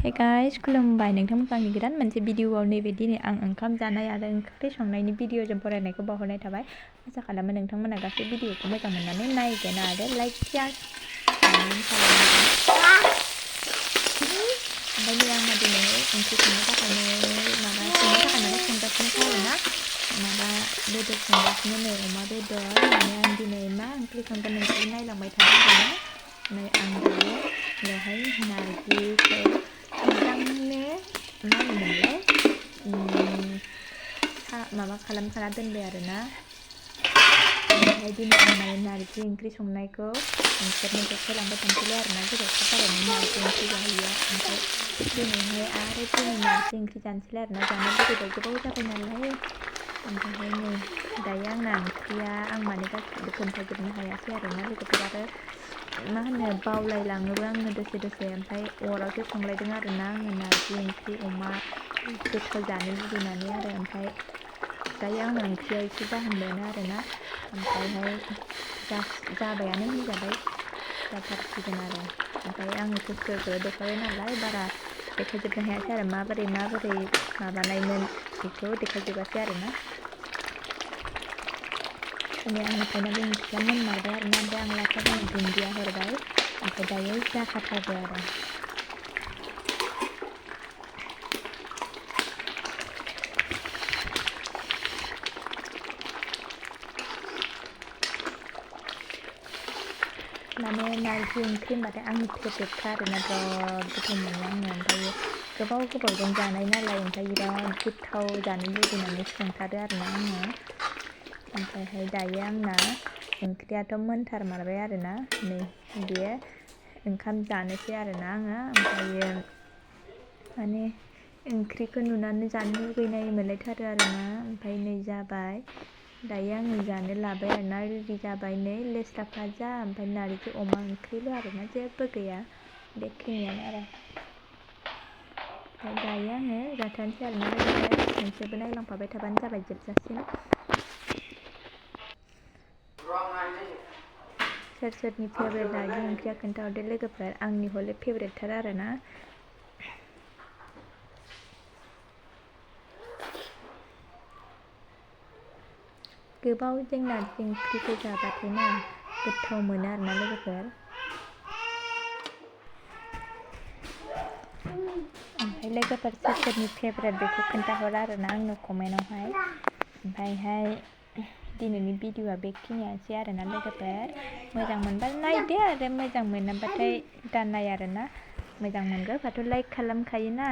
Hey guys, खुलुमबाय नोंथांमोनखौ आंनि गोदान मोनसे भिडिअआव नैबे दिनै आं ओंखाम जानाय आरो ओंख्रि संनायनि भिडिअजों फरायनायखौ बावहरनाय थाबाय। आसा खालामो नोंथांमोना गासै भिडिअखौ मोजां मोननानै नायगोन आरो लाइक शेयार कमेन्ट खालामगोन। ओमफ्राय नै आंहा दिनै ओंख्रि संनो थाखाय संगासिनोखा आरोना बेदर संगासिनो नै अमा बेदर माने आं दिनै मा ओंख्रि संगोन नोंसोर नायलांबाय थादों आरोना। नै आं दायो बेवहाय नारजिखौ मोजांनो मा होनोमोनलाय माबा खालामखाना दोनबाय आरोना। ओमफ्राय दिनै आं माने नारजि ओंख्रि संनायखौ नोंसोरनो देखायलांबाय थानोसैलाय आरोना गोबावसो जाबायमोन नारजि ओंख्रि जाहैया। ओमफ्राय दिनैहाय आरो दिनै नारजि ओंख्रि जानोसैलाय आरोना जानो लुगैबाय गोबाव जाबाय नालाय। ओमफ्रायहाय नै दायो आंना ओंख्रिया आं माने गासिबो खोन्थाजोबनो हायासै आरोना लोगोफोर आरो मा होनो बावलायलाङोबो आङो दसे ओमफ्राय अरावसो संलायदों आरोना आङो नारजि ओंख्रि अमा गोथाव जानो लुगैनानै आरो ओमफ्राय दायो आंना ओंख्रिया एसे जाहांबायानो आरोना ओमफ्रायहाय जाबायानो होनजाबाय जाथारसिगोन आरो ओमफ्राय आङो ससेखौ देखायबाय नालाय बारा देखायजोबनो हायासै आरो माबोरै माबानायमोन बेखौ देखायजोबासै आरोना। दिनै आंनि फाइनालि ओंख्रिया मोनमारबाय आरोना ओमफ्राय आं लास्टआव दुन्दिया हरबाय ओमफ्राय दायो जाखाथारबाय आरो। माने नारजि ओंख्रि होनबाथाय आंनि फेभरेटखा आरोना बिराद गोथाव मोनो आङो ओमफ्राय गोबावजों जानाय नालाय ओमफ्राय बिराद गोथाव जानो लुगैनानै संथारो आरोना आङो। ओमफ्रायहाय दायो आंना ओंख्रियाथ' मोनथारमारबाय आरोना नै बेयो ओंखाम जानोसै आरोना आङो ओमफ्रायो माने ओंख्रिखौ नुनानै जानो लुगैनाय मोनलायथारो आरोना ओमफ्राय नै जाबाय दायो आङो जानो लाबाय आरोना रेडि जाबाय नै लेस्रा भाजा ओमफ्राय नारजि अमा ओंख्रिल' आरोना जेबो गैया बेखिनियानो आरो। ओमफ्राय दायो आङो जाथारनोसै आरोना लोगोफोर नोंसोरबो नायलांफाबाय थाबानो जाबाय जोबजासिम। सोरनि फेभरेट नारजि ओंख्रिया खोन्थाहरदो लोगोफोर आंनि हले फेभरेटथार आरोना। गोबावजों नारजि ओंख्रिखौ जाबाथाय ना गोथाव मोनो आरोना लोगोफोर। ओमफ्राय लोगोफोर सोरनि फेभरेट बेखौ खोन्थाहर आरोना आंनो कमेन्टआवहाय। ओमफ्रायहाय दिनैनि भिडिअआ बेखिनियानोसै आरोना लोगोफोर मोजां मोनबा नायदो आरो मोजां मोनाबाथाय दानाय आरोना मोजां मोनग्राफ्राथ' लाइक खालामखायोना।